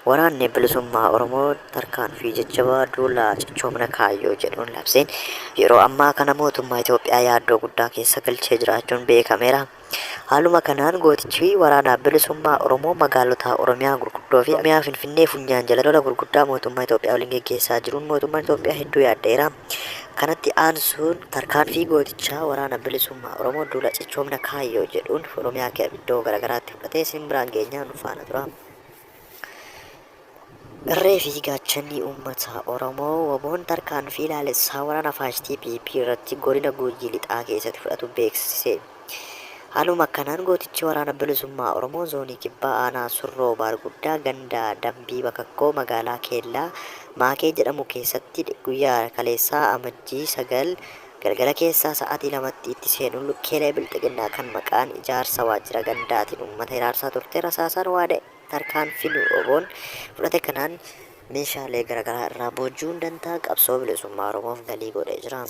Waraanni Bilisummaa Oromoo tarkaanfii jajjabaa duula cichoomina kaayyoo jedhuun labseen yeroo ammaa kana mootummaa Itoophiyaa yaaddoo guddaa keessa galchee jiraachuun beekameera. Haaluma kanaan gootichi waraana bilisummaa Oromoo magaalota Oromiyaa gurguddoo fi Oromiyaa Finfinnee funyaan jala lola gurguddaa mootummaa Itoophiyaa waliin geggeessaa jiruun mootummaan Itoophiyaa hedduu yaadda'eera. Kanatti aansuun tarkaanfii gootichaa waraana bilisummaa Oromoo duula cichoomina kaayyoo jedhuun Oromiyaa iddoo garaagaraatti fudhatee isin biraan geenyaa nu faana tura. Irree fi gaachanni uummata Oromoo WBOn tarkaanfii laalessaa waraana faashistii PP irratti godina Gujii Lixaa keessatti fudhatu beeksise. Haaluma kanaan gootichi waraana bilisummaa Oromoo zoonii kibbaa aanaa Surroo Baarguddaa ganda Dambii Bakakkoo magaalaa Keellaa Maakee jedhamu keessatti guyyaa kaleessaa Amajjii 9 galgala keessaa sa'aatii 2tti itti seenuun lukkeelee bilxiginnaa kan maqaan ijaarsa waajjira gandaatiin uummata hiraarsaa turte rasaasaan waade. Tarkaanfiin WBOn fudhate kanaan meeshaalee garaagaraa irraa booji'uun dantaa qabsoo bilisummaa Oromoof galii godhee jira.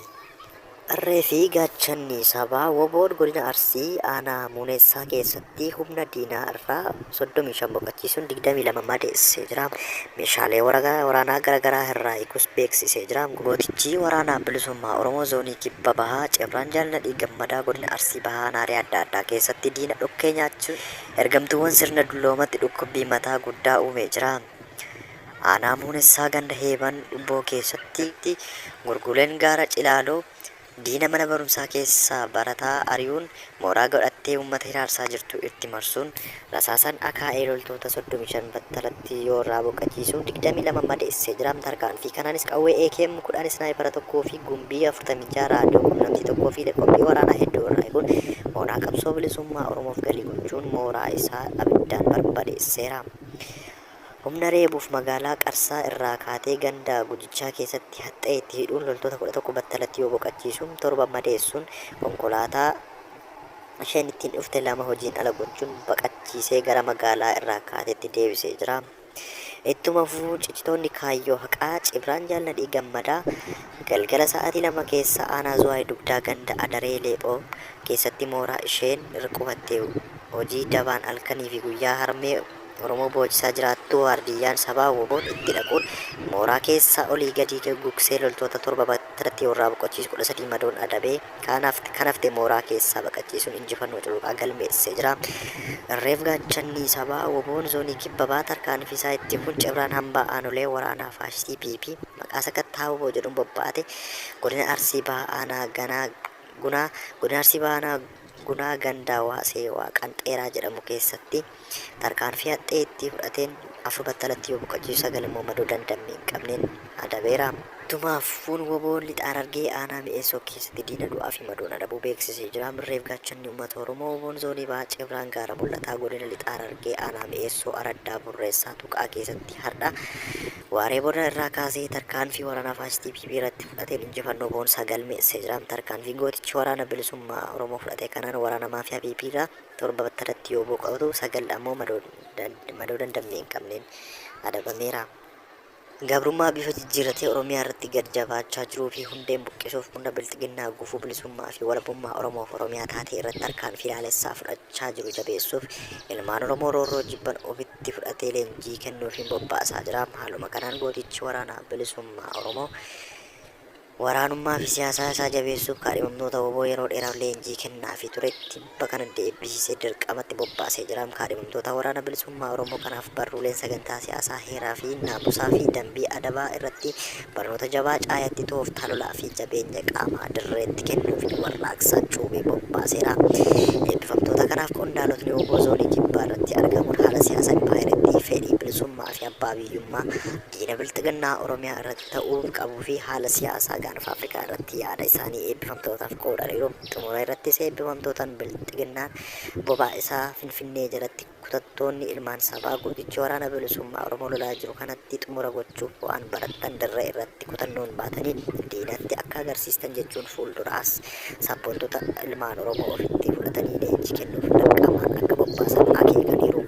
Irree fi gaachanni sabaa WBOn godina Arsii aanaa Muuneessaa keessatti humna diinaa irraa 35 boqachiisuun 22 madeessee jira. Meeshaalee waraanaa garaagaraa irraa hiikuus beeksisee jira. Gootichi Waraana Bilisummaa Oromoo Zoonii Kibba Bahaa Cibraan Jaal Nadhii Gammadaa godina Arsii Bahaa aanaalee adda addaa keessatti diina dhukkee nyaachuun ergamtuuwwan sirna dulloomatti dhukkubbii mataa guddaa uumee jira. Aanaa Muunessaa ganda Heeban Dhubboo keessatti gurguleen gaara Cilaaloo diina mana barumsaa keessaa barataa ari'uun mooraa godhattee uummata hiraarsaa jirtu itti marsuun rasaasaan akaa'ee loltoota 35 battalatti yoo irraa boqachiisu 22 madeessee jira. Tarkaanfii kanaanis qawwee AKM 10 isnaayipara 1 fi gumbii 46 raadiyoo qunnamtii 1 fi qophii waraanaa hedduu irraa eeguun moonaa qabsoo bilisummaa Oromoof galii gochuun mooraa isaa abiddaan barbadeesseera. Humna reebuuf magaalaa Qarsaa irraa kaatee ganda Gujichaa keessatti haxxee itti hidhuun loltoota 11 battalatti yoo boqachiisu, 7 madeessuun konkolaataa isheen ittiin dhufte 2 hojiin ala gochuun baqachiisee gara magaalaa irraa kaatetti deebisee jira. Ittuma fufuun cichitoonni kaayyoo haqaa Cibraan Jaal Nadhii Gammadaa galgala sa'aatii 2 keessa aanaa Zuwaay Dugdaa ganda Adaree Leephoo keessatti mooraa isheen irra qubatte hojii dabaan halkanii fi guyyaa harmee Oromoo boochisaa jiraattuu waardiyyaan sabaa WBOn itti dhaquun mooraa keessa olii gadii gugsee loltoota 7 battalatti yoo irraa boqochiisu 13 madoon adabee kaan kan hafte mooraa keessaa baqachiisuun injifannoo cululuqaa galmeessisee jira. Irreef gaachanni sabaa WBOn zoonii kibba bahaa tarkaanfii isaa itti fufuun Cibraan hambaa aanolee waraanaa faashistii PP maqaa sakattaa wbo jedhuun bobbaate godina Arsii Bahaa aanaa Ganaa Gunaa godina Arsii Bahaa aanaa Gunaa ganda Waasee Waaqanxeeraa jedhamu keessatti tarkaanfii haxxee itti fudhateen 4 battalatti yoo boqochiisu 9 immoo madoo dandammii hin qabneen adabeera. Tumaaf fuun wbo Lixa Harargee aanaa Mi'eessoo keessatti diina du'aa fi madoon adabuu beeksisee jira. Mirreef gaachanni uummata Oromoo WBOn Zoonii Bahaa Cibraan Gaara Mul'ataa godina Lixa Harargee aanaa Mi'eessoo Araddaa Burreessaa Tuqaa keessatti hardha waaree booda irraa kaasee tarkaanfii waraanaa faashistii PP irratti fudhateen injifannoo boonsaa galmeessee jira. Tarkaanfii gootichi waraana bilisummaa Oromoo fudhate kanaan waraana maafiyaa PP irraa 7 battalatti yoo boqotu 9 ammoo madoo dandammii hin qabneen adabameera. Gabrummaa bifa jijjiirratee Oromiyaa irratti gad jabaachaa jiruu fi hundeen buqqisuuf murna bilxiginnaa gufuu bilisummaa fi walabummaa Oromoof Oromiyaa taatee irratti tarkaanfii laalessaa fudhachaa jiru jabeessuuf ilmaan Oromoo roorroo jibban ofitti fudhatee leenjii kennuufiin bobbaasaa jira. Haaluma kanaan gootichi waraana bilisummaa Oromoo Waraanummaa fi siyaasaa isaa jabeessuuf kaadhimamtoota wbo yeroo dheeraaf leenjii kennaafii ture tibba kana deebbisiisee dirqamatti bobbaasee jira. Kaadhimamtoota Waraana Bilisummaa Oromoo kanaaf barruuleen sagantaa siyaasaa, heeraa fi naamusaa fi dambii adabaa irratti barnoota jabaa caayatti tooftaa lolaa fi jabeenya qaamaa dirreetti kennuufiin warraaqsa cuubee bobbaaseera. Eebbifamtoota kanaaf qondaalotni wbo Zoonii Kibbaa irratti argamuun haala siyaasa impaayerattii, fedhii bilisummaa fi abbaa biyyummaa diina Bilxiginnaa Oromiyaa irratti ta'uu qabuu fi haala siyaasaa Gaanfa Afrikaa irratti yaada isaanii eebbifamtootaaf qoodaniiru. Xumura irrattis eebbifamtootaan Bilxiginnaan bobaa isaa Finfinnee jalatti kutattoonni ilmaan sabaa gootichi Waraana Bilisummaa Oromoo lolaa jiru kanatti xumura gochuuf waan barattan dirree irratti kutannoon baatanii diinatti akka agarsiistan jechuun fuulduraas sabboontota ilmaan Oromoo ofitti fudhatanii leenjii kennuuf dirqamaan akka bobbaasan akeekaniiru.